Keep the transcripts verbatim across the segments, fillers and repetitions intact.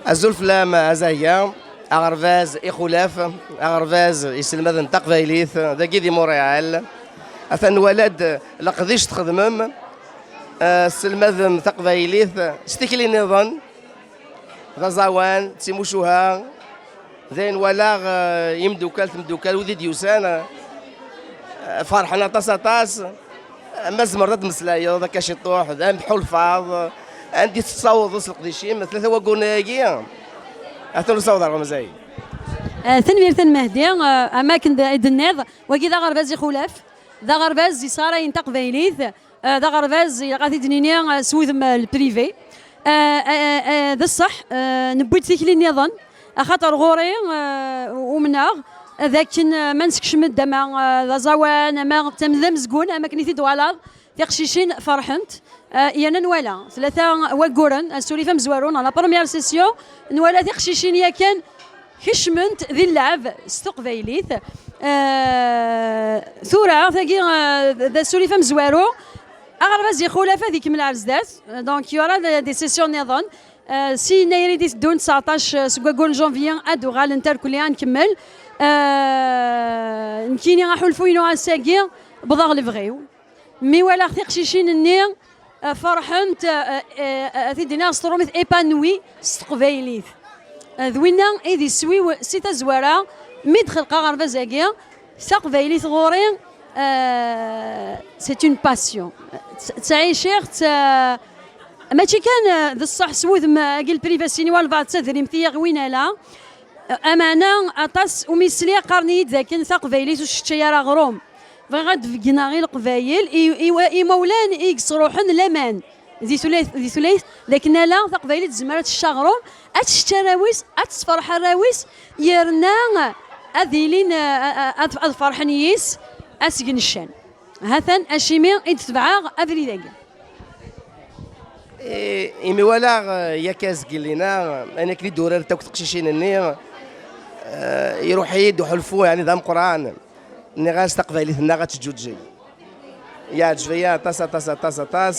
Azul fell-am a Zahya, aɣerbaz Ixulaf, aɣerbaz iselmaden taqbaylit, dagi di Montréal. Atan nwala-d leqdic txedmem, eh, tesselmadem taqbaylit s tikli nniḍen, d aẓawan, d timucuha, d ayen walaɣ, eh, imeddukal, temddukal, wid i d-yusan, eh, ferḥen aṭas, aṭas. Ma tzemreḍ ad d-meslayeḍ akka ciṭuḥ, d amḥulfaḍ, anda i tettawḍeḍ s leqdic-im, tlata wagguren-agi, atan ur ssawḍeɣ ɣer umzay. Eh, tanemmirt a Nmehdi. Eh, am akken d-, i d-tenniḍ, wagi d aɣerbaz Ixulaf, d aɣerbaz yessɣarayen taqbaylit, eh, d aɣerbaz, ilaq ad t-id-nini, eh, s wudem, eh, le privé. Eh, eh, eh, d ṣṣeḥ, eh, newwi-d tikli nniḍen, axaṭer ɣur-i, eh, umneɣ d akken, eh, ma nsekcem-d ama, eh, d aẓawan, ama d tamda amezgun, am akken i t-id-twalaḍ, tiqcicin ferḥent, eh, yerna nwala tlata wagguren, asurif amezwaru neɣ la première session, nwala tiqcicin yakan kecment di lleɛb s teqbaylit. Eh, tura, tagi, eh, d asurif amezwaru. Aɣerbaz Ixulaf ad ikemmel ar zdat. Donc, il y aura des, des sessions nniḍen. Eh, si yennayer i d-iteddun, tseɛṭac seg waggur n janvier, ad d-uɣalent irkelli ad nkemmel. Eh, nekkini aḥulfu-inu ass-agi, wwḍeɣ lebɣi-w. Mi walaɣ tiqcicin-nni, eh, ferḥent, eh, eh, eh, ad t-id-iniɣ s tṛumit, épanoui s teqbaylit. Eh, d winna i d iswi-w si tazwara, mi d-xelqeɣ aɣerbaz-agi, taqbaylit ɣur-i, eh, c'est une passion. Tt-, ttɛiciɣ-tt, eh, mačči kan, eh, d ṣṣeḥ s wudem, eh, agi lprivasi-nni walbeɛḍ d tadrimt i aɣ-win ala. Ameɛna aṭas umi sliɣ qqaren-iyi-d dakken taqbaylit ur tečča ara aɣrum. Bɣiɣ ad d-beggneɣ i Leqbayel, i, i, i imawlan i yesruḥen laman di tulayt, di tulayt, d akken ala taqbaylit tezmer ad tečč aɣrum, ad tečč arraw-is, ad tessferḥ arraw-is, yerna ad ilin, a, a, ad, ad ferḥen yis asgen ccan. Hatan acimi i d-tebɛeɣ abrid-agi. I, imi walaɣ, eh, yak azgel-inna, ayen akken i d-urarent akk teqcicin-nni, eh, iruḥ-iyi-d uḥulfu, yeɛni d ameqqran. Nniɣ-as taqbaylit-nneɣ ad teǧǧuǧǧeg. Yeɛǧeb-iyi aṭas, aṭas, aṭas, aṭas.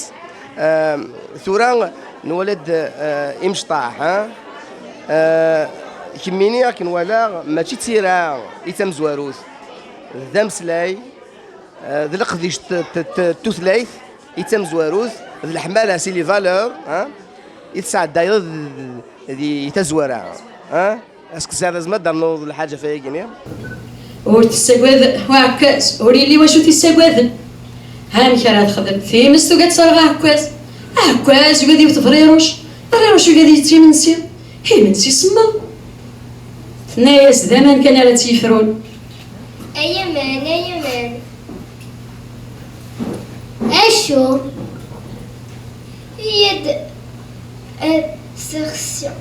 Eh, tura nwala-d, eh, imecṭaḥ, ha? Eh, kemmini akken walaɣ, mačči d tira i d tamezwarut, d ameslay, eh, d leqdic n t-, t-, t-, tutlayt i d tamezwarut, d leḥmala, c'est les valeurs, ha, i tesɛeddayeḍ d, d, di tazwara, ha? Est-ce que tesɛiḍ azmad ad d-ternuḍ lḥaǧa ɣef wayagi-nni? Ur tessagad uɛekkaz, ur yelli wacu t-issagaden. Amek ara texdem times tugi ad tesserɣ aɛekkaz? Aɛekkaz yugi ad iwet Briruc, Briruc yugi ad yečč imensi, imensi semmeḍ. Tenna-yas d aman kan ara tt-yefrun. Ay aman, ay aman. Acu? Iyya-d ad sexsiɣ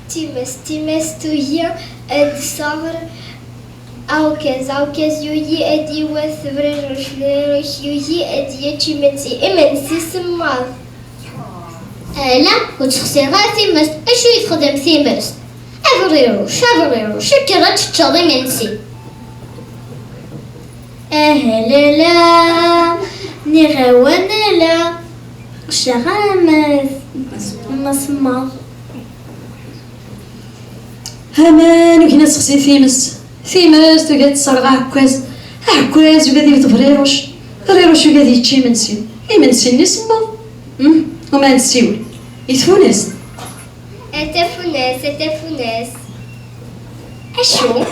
times, times tugi ad d-tesseɣr aɛekkaz, aɛekkaz yugi ad iwet Briruc, Briruc yugi ad yečč imensi, imensi semmeḍ. Ala, ur ttexsireɣ ara times. Acu i texdem times? A Briruc, a Briruc, kker ad teččeḍ imensi. Ahalala, nniɣ-awen ala, ur cciɣ ara ma, ma semmeḍ. Aman ugin ad sexsin times. Times tugi ad tesserɣ aɛekkaz. Aɛekkaz yugi ad iwet Briruc. Briruc yugi ad yečč imensi. Imensi-nni semmeḍ. Hmm, uma nessiwel i tfunast. A tafunast, a tafunast. Acu?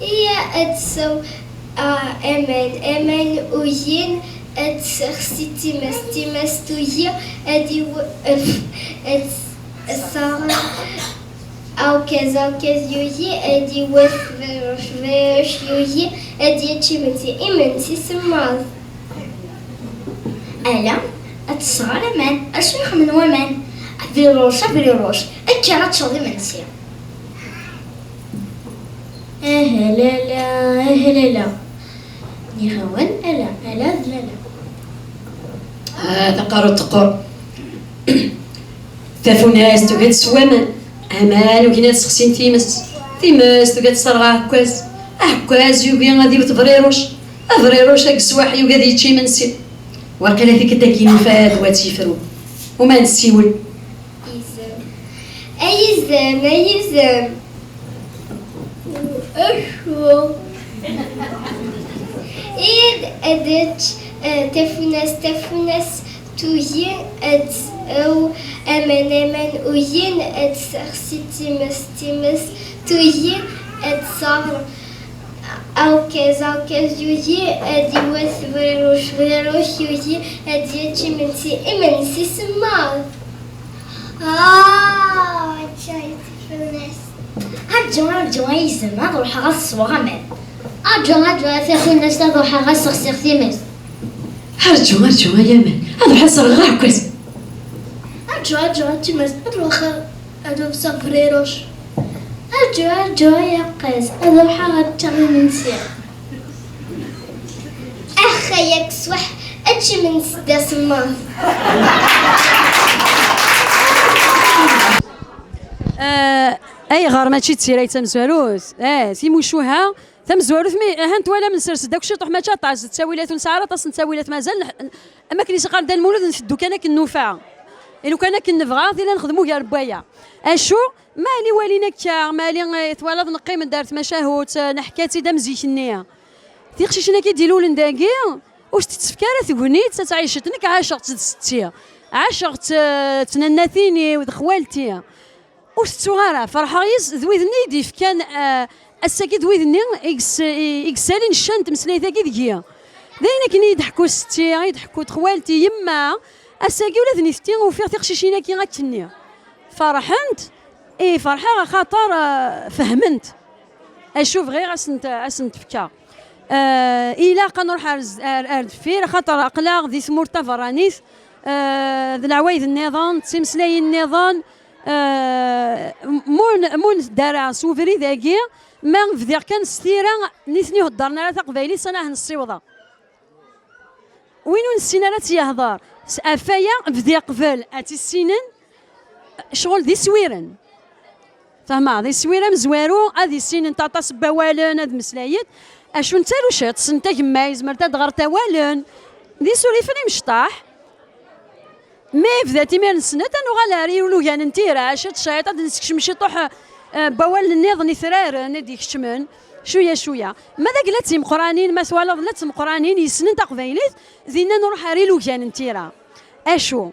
Iya ad tsew, ah, aman, aman ugin ad tsexsi times, times tugi ad iw-, ad, ad tseɣ aɛekkaz, aɛekkaz yugi ad iwet Briruc, Briruc yugi ad yečč imensi, imensi semmeḍ. Ala, ad tesɣer aman, acu ixemmen waman? Briruc, a Briruc, kker ad teččeḍ imensi. Ahalala, ahalala. Nniɣ-awen ala, ala d lala. Ah, taqerrut teqqur. Tafunast tugi ad tessew aman. Aman ugin ad sexsin times. Times tugi ad tesserɣ aɛekkaz. Aɛekkaz yugi ad iwet Briruc. Abriruc agesswaḥ yugi ad yečč imensi. Waqila tikkelt-agi nufa-d wa tt-yefru. Uma nessiwel. Is-, Ay izem, ay izem. Acu? Iyad ad ečč, eh, tafunast, tafunast tugi ad tsew aman, aman ugin ad tessexsi times, times tugi ad tṣer. Awkaz, awkaz yugi ad iwet briruc, briruc yugi ad yečč imensi, imensi semmaḍ. Ah, aččay tafunast. Arǧu, arǧu, ay izem, ad ruḥeɣ ad sweɣ aman. Arǧu, arǧu, a tafunast, ad ruḥeɣ ad sexsiɣ times. Arǧu, arǧu, ay aman, ad ruḥeɣ ad sɣeɣ aɛekkaz. Arǧu, arǧu, a times, ad ruḥeɣ ad ufseɣ briruc. Arǧu, arǧu, ay aɛekkaz, ad ruḥeɣ ad ččeɣ imensi. Ax, ay akswaḥ, ečč imensi d asemmaḍ. Ah, ayɣer mačči d tira i d tamezwarut? Ah, timucuha, tamezwarut mi, ahan twalam nsers-d akk ciṭuḥ, mačči aṭas, d ttawilat ur nesɛi ara aṭas n ttawilat, mazal neḥ-, am akken i s-iqqar Dda Lmulud, nteddu kan akken nufa. I lukan akken nebɣa, tili nexdem ugar n waya. Acu? Ma ali walin akka, ma ali, eh, twalaḍ neqqim-d ar tmacahut, eh, neḥka-tt-id am zik-nni. Tiqcicin-agi d-ilulen dagi, ur s-tettefk ara tegnit ad tɛic. Nekk ɛaceɣ-tt d setti, ɛaceɣ-tt, eh, d tnannatin-iw, d xwalti. Ur tettuɣ ara, ferḥeɣ yis d wid-nni i d-yefkan, eh, ass-agi d wid-nni i yes-, i, i yessalin ccan n tmeslayt-agi deg-i. D ayen akken i yi-d-ḥku setti, i yi-d-ḥku xwalti, yemma, ass-agi ula d nitenti ufiɣ tiqcicin-agi akkenni. Ferḥent, i ferḥeɣ axaṭer, eh, fehment acu bɣiɣ ad sent-, ad sent-fkeɣ. Eh, ilaq ad nruḥ ar z-, ar, ar deffir, axaṭer aql-aɣ di tmurt taberranit, eh, d leɛwayed nniḍen, d timeslayin nniḍen, eh, m-, mun, mun dara s ubrid-agi, ma bdiɣ kan s tira, nitni ur heddren ara taqbaylit, s anahen ssiwḍeɣ. Win ur nessin ara ad tt-yehder. S-, ɣef waya, bdiɣ qbel ad tt-issinen, ccɣel d iswiren. Fehmeɣ, d iswir amezwaru, ad issinent aṭas n wawalen, ad meslayent. Acu nettaru ciṭ, ssent agemmay, zemrent ad ɣrent awalen. D isurifen imecṭaḥ. Mi yebda timir nsent, ad nuɣal ar ilugan n tira, ciṭ ciṭ, ad d-nessekcem ciṭuḥ, eh, n wawalen nniḍen itraren i d-ikeččmen, cwiya cwiya. Ma d agla d timeqranin, ma twalaḍ la d timeqranin, yessnen taqbaylit, dinna nruḥ ar ilugan n tira. Acu?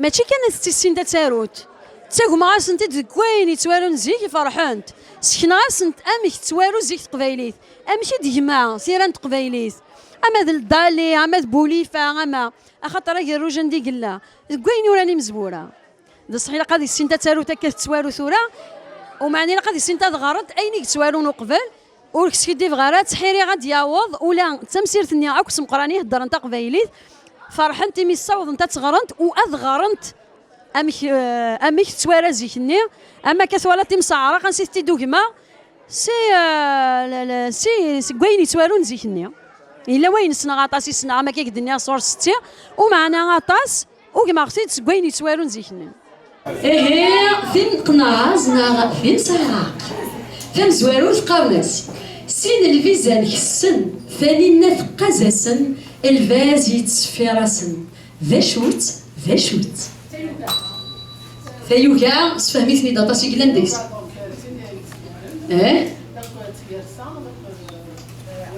Mačči kan ad tt-tissint ad tarut. Ttagmeɣ-asent-id deg wayen yettwarun zik, ferḥent. Sekneɣ-asent amek tettwaru zik teqbaylit, amek i d-gma tira n teqbaylit, ama d Lḍali, ama d Bulifa, ama axaṭer agerruj anda i yella, deg wayen uran imezwura. D ṣṣeḥ, ilaq ad issint ad tarut akka tettwaru tura, umeɛna ilaq ad issint ad ɣrent ayen i yettwarun uqbel. Ur skiddibeɣ ara, ttḥiriɣ ad d-yaweḍ ula d tamsirt-nni akk s Meqran i iheddren taqbaylit. Ferḥent imi ssawḍent ad tt-ɣrent u ad ɣrent amek, eh, amek tettwara zik-nni, am akka twalaḍ timseɛraq ansi tt-id-ugmeɣ, si, eh, la, la, si, seg wayen yettwarun zik-nni. Yella wayen ssneɣ aṭas i ssneɣ, am akka i k-d-nniɣ sɣur setti, umeɛna aṭas ugmeɣ-t-id seg wayen yettwarun zik-nni. Ihi, timqnaẓ neɣ timseɛraq. Tamezwarut qqaren-as, sin lbizan kessen, taninna teqqaz-asen, lbaz yettṣeffir-asen. D acu-tt? D acu-tt? Tayuga, sefhem-iten-id aṭas i yellan deg-s. Eh?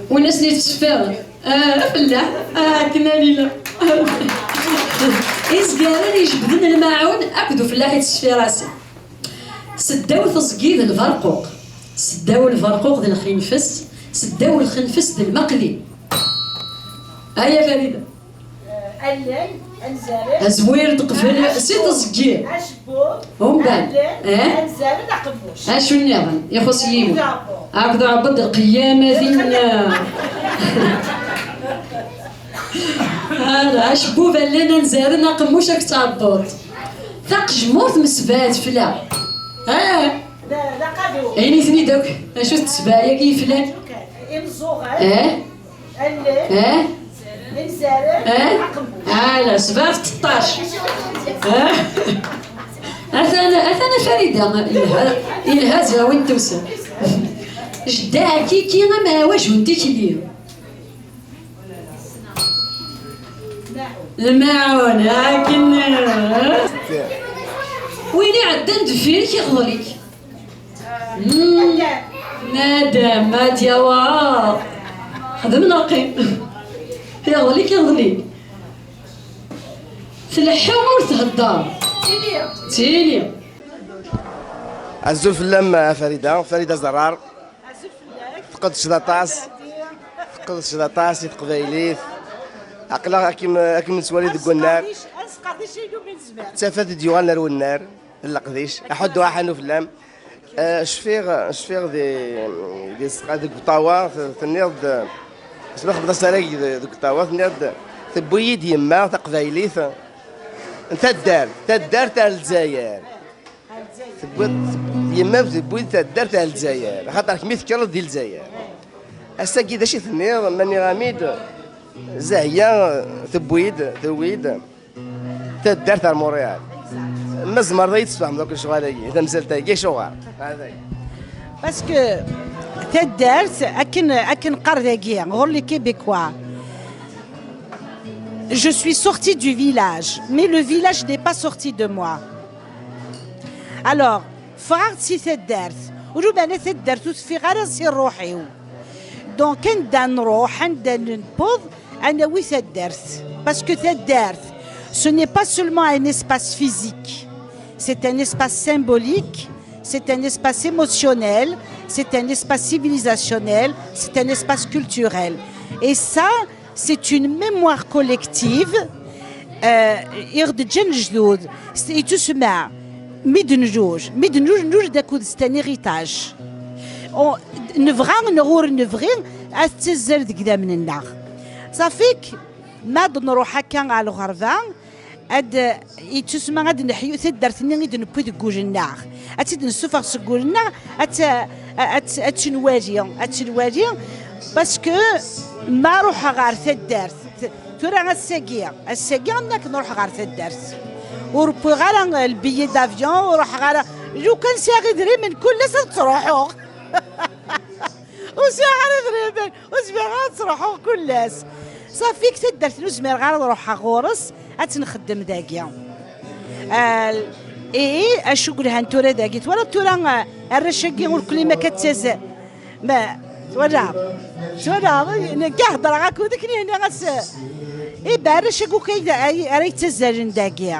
Win asen yettṣeffiren. Ah, afellaḥ. Ah, akken a Lila. Izgaren ijebbden lmaɛun akked ufellaḥ yettṣeffir-asen. Seddaw teẓgi d lberquq. Seddaw lberquq d lxinfes. Seddaw lxinfes d lmeqli. Aya Farida. Allay, anzaren. Azwir d qbel si teẓgi. Acebbub. Umbeɛd. Allen, eh? Anzaren, aqemmuc. Acu nniḍen? Ixuṣ yiwen. Uɛebbuḍ. Akked uɛebbuḍ d lqeyyama din. Hada, acebbub, allen, anzaren, aqemmuc akked tɛebbuḍt. Taqejmurt msebɛa tefla. Ah. D, d aqadu. Ini-ten-id akk. Acu d tesbeɛ-agi yeflan? Imeẓẓuɣen. Eh? Allen. Eh? Inzaren. Eh? Aqemmuc. Ala, sebɛa teṭṭac. Eh? Atan, atan a Farida. Yelha, yelha zrawin tusa. Jedda Ɛkiki amɛawaj n tikli. Lmaɛun, akken. Win iɛeddan deffir-k iɣḍel-ik. Mm. Nadam, ad yawa. Xdem neɣ qqim. Iɣḍel-ik, iɣḍel-ik. Tleḥḥu ur thedder. Tili. Azul fell-am a Farida, Farida Zerrar. Azul fell-ak. Tqedceḍ aṭas. Tqedceḍ aṭas i teqbaylit. Aql-aɣ akken, akken nettwali deg unnar. Ad nesqerdec ayen umi nezmer. D tafat i d-yuɣalen ar unnar n leqdic. Aḥuddu aḥanu fell-am. Eh, cfiɣ, cfiɣ di, di, deg uṭawa, t-, tenniḍ-d, asmi xedmeḍ asarag de-, deg uṭawa, tenniḍ-d, tewwi-yi-d yemma taqbaylit n taddart, taddart ar Lezzayer. Tewwi-d yemma, tewwi-d taddart ar Lezzayer, axaṭer kemm i tekkreḍ di Lezzayer. Ass-agi d acu i tenniḍ, ma nniɣ-am-id, Zahya tewwi-d, tewwi-d taddart ar Montréal. Ma tzemreḍ ad yi-tesfehmeḍ akk lecɣal-agi, tamsalt-agi, acuɣer? Parce que taddart, akken, akken qqar dagi, ɣur les Québécois, je suis sortie du village, mais le village n'est pas sorti de moi. Alors, ffɣeɣ-d si taddart, ur umana taddart ur teffiɣ ara si ṛṛuḥ-iw. Donc, anda nruḥ, anda newweḍ, ad nawi taddart. Parce que taddart, ce n'est pas seulement un espace physique, c'est un espace symbolique, c'est un espace émotionnel, c'est un espace civilisationnel, c'est un espace culturel. Et ça, c'est une mémoire collective, euh, i ɣ-d-ǧǧan lejdud. S-, yettusemma, mi d-nluj, mi d-nluj, nluj-d akked, c'est un héritage. On-, nebɣa neɣ ur nebɣi, ad tettazzal deg idammen-nneɣ. Ṣafi-k, ma d-nruḥ akka ɣer lɣerba, ad, yettusemma ad neḥyu taddart-nni i d-newwi deg wul-nneɣ. Ad tt-id-nessufeɣ seg wul-nneɣ, ad tt-, ad tt-, ad tt-nwali, ad tt-nwali, parce que ma ruḥeɣ ɣer taddart, t-, tura ass-agi, ass-agi am akken ruḥeɣ ɣer taddart. Ur wwiɣ ara le billet d'avion, ur ruḥeɣ ara, lukan sɛiɣ idrimen kul ass ad ttruḥuɣ. Ur sɛiɣ ara idrimen, ur zmireɣ ara ad ttruḥuɣ kul ass. Ṣafi, deg taddart ur zmireɣ ara ad ruḥeɣ ɣur-s, ad tt-nxeddem dagi. Ah, ihi, acu yelhan tura dagi? Twalaḍ tura, ah, arrac-agi ur kulli ma akka ttazzal. Ma, twalaḍ? Twalaḍ? Nekk heddreɣ akked-k, nihni ass. Iba arrac-agi akk ay, ay, ara yettazzalen dagi.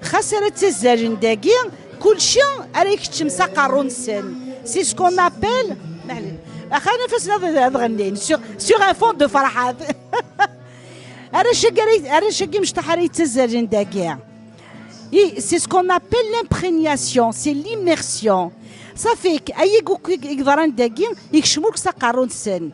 Xas ara ttazzalen dagi, kulci ara ikeččem s aqerru-nsen. C'est ce qu'on appelle, meɛlin, axir ifassen ad, ad ɣennin sur, sur un fond de Ferḥat. Arrac-agi ara y-, arrac-agi mecṭaḥ ara yettazzalen dagi. I, c'est ce qu'on appelle l'imprégnation, c'est l'immersion. Ṣafi, ayagi akk i, i yeḍran dagi, ikcem akk s aqerru-nsen.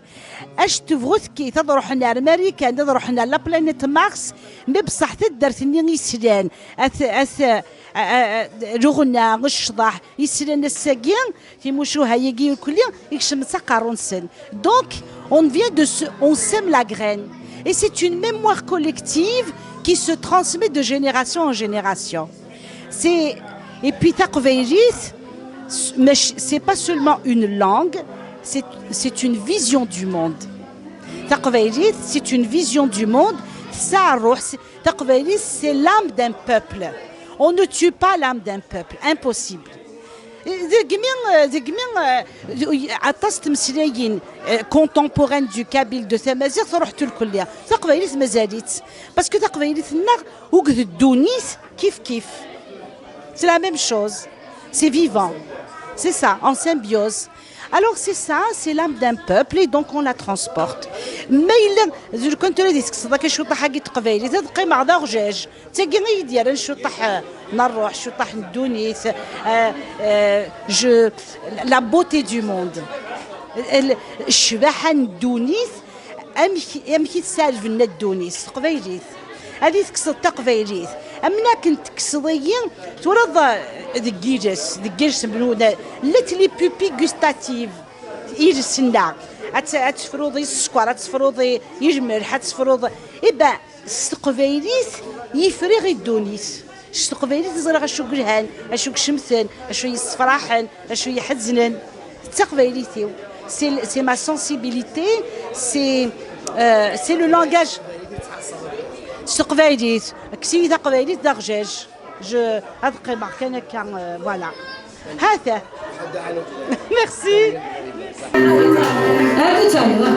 Acu tebɣu tekkit, ad ruḥen ar Marikan, ad ruḥen ar la planète Mars, mais bṣaḥ taddart-nni i slan, at, at, a, a, a, luɣna, ccḍeḥ, i slan ass-agi, timucuha-agi irkelli, ikcem s aqerru-nsen. Donc, on vient de se, on sème la graine. Et c'est une mémoire collective qui se transmet de génération en génération. C'est, et puis taqbaylit, mais c'est pas seulement une langue, c'est, c'est une vision du monde. Taqbaylit, c'est une vision du monde. Tesɛa ṛṛuḥ, c'est, taqbaylit, c'est l'âme d'un peuple. On ne tue pas l'âme d'un peuple, impossible. Degmi, degmi, aṭas tmeslayin, euh, contemporaines du kabyle, de tamaziɣt, ruḥent irkelli. Taqbaylit mazal-itt. Parce que taqbaylit-nneɣ, akked ddunit, kif kif. C'est la même chose. C'est vivant. C'est ça, en symbiose. Alors c'est ça, c'est l'âme d'un peuple et donc on la transporte. Ma yella, lukan tura di tekkseḍ akka cwiṭaḥ-agi n teqbaylit, ad qqimeɣ d aɣjaj. D tagi i yi-d-yerran cwiṭaḥ, eh, n ṛṛuḥ, cwiṭaḥ n ddunit, eh, eh, je, la beauté du monde. L-, ccbaḥa n ddunit, amek, amek i tesɛa lbenna ddunit s teqbaylit. Ad i tekkseḍ taqbaylit. Am akken tekkseḍ-iyi, twalaḍ, eh, deg yiles, deg yiles n luna, llant les pupilles gustatives, iles-nneɣ. Ad t-, ad tefruḍ i sskeṛ, ad tefruḍ i, i lmelḥ, ad tefruḍ, eh ben, s teqbaylit i friɣ i ddunit. S teqbaylit i ẓriɣ acu yelhan, acu icemten, acu yessefraḥen, acu iḥeznen. D taqbaylit-iw. C'est, c'est ma sensibilité, c'est, euh, c'est le langage. S teqbaylit, kkes-iyi taqbaylit d aɣjaj. Je, ad qqimeɣ kan akka, euh, voilà. Hata. Merci. Arut ar da.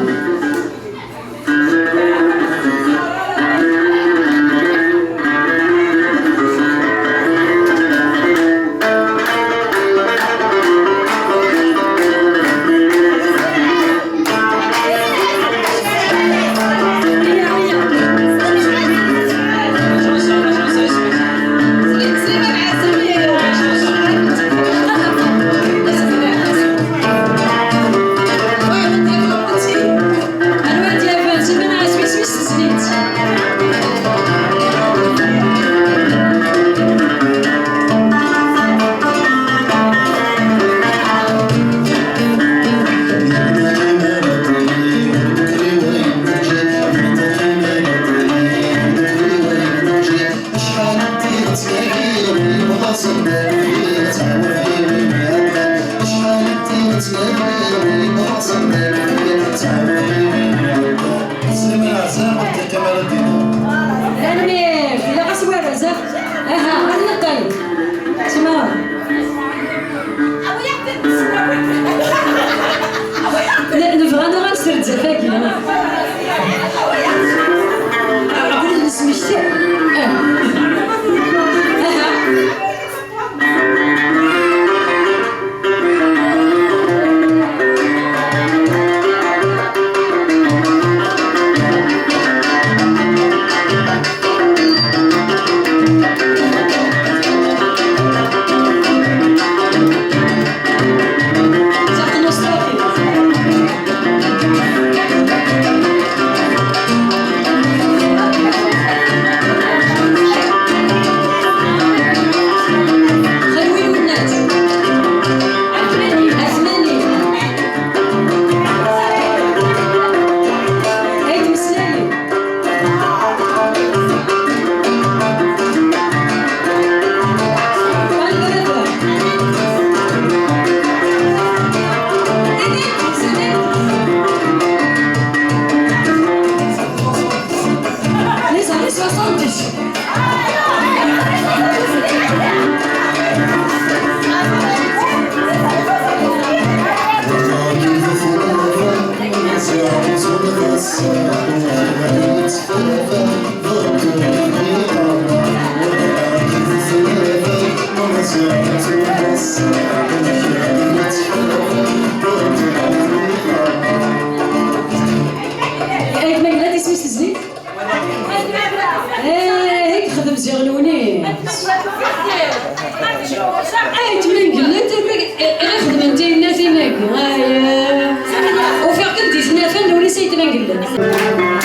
Tanemmirt, ilaq-as warraz, ah. Aha, ad neṭṭay. Tima. N-, nebɣa ad nuɣal s rrezaf-agi. Aql-i nesmekti. Ah. Aha. Les années soixante-dix. Ayt Magla, isem-is tezlit? Eh, i yexdem ziɣ lewnis. Ayt Mangellat, i xedmen tiyemmatin-agi. Ay, eh. Ufiɣ-kem di tnafa n lewnis Ayt Mangellat.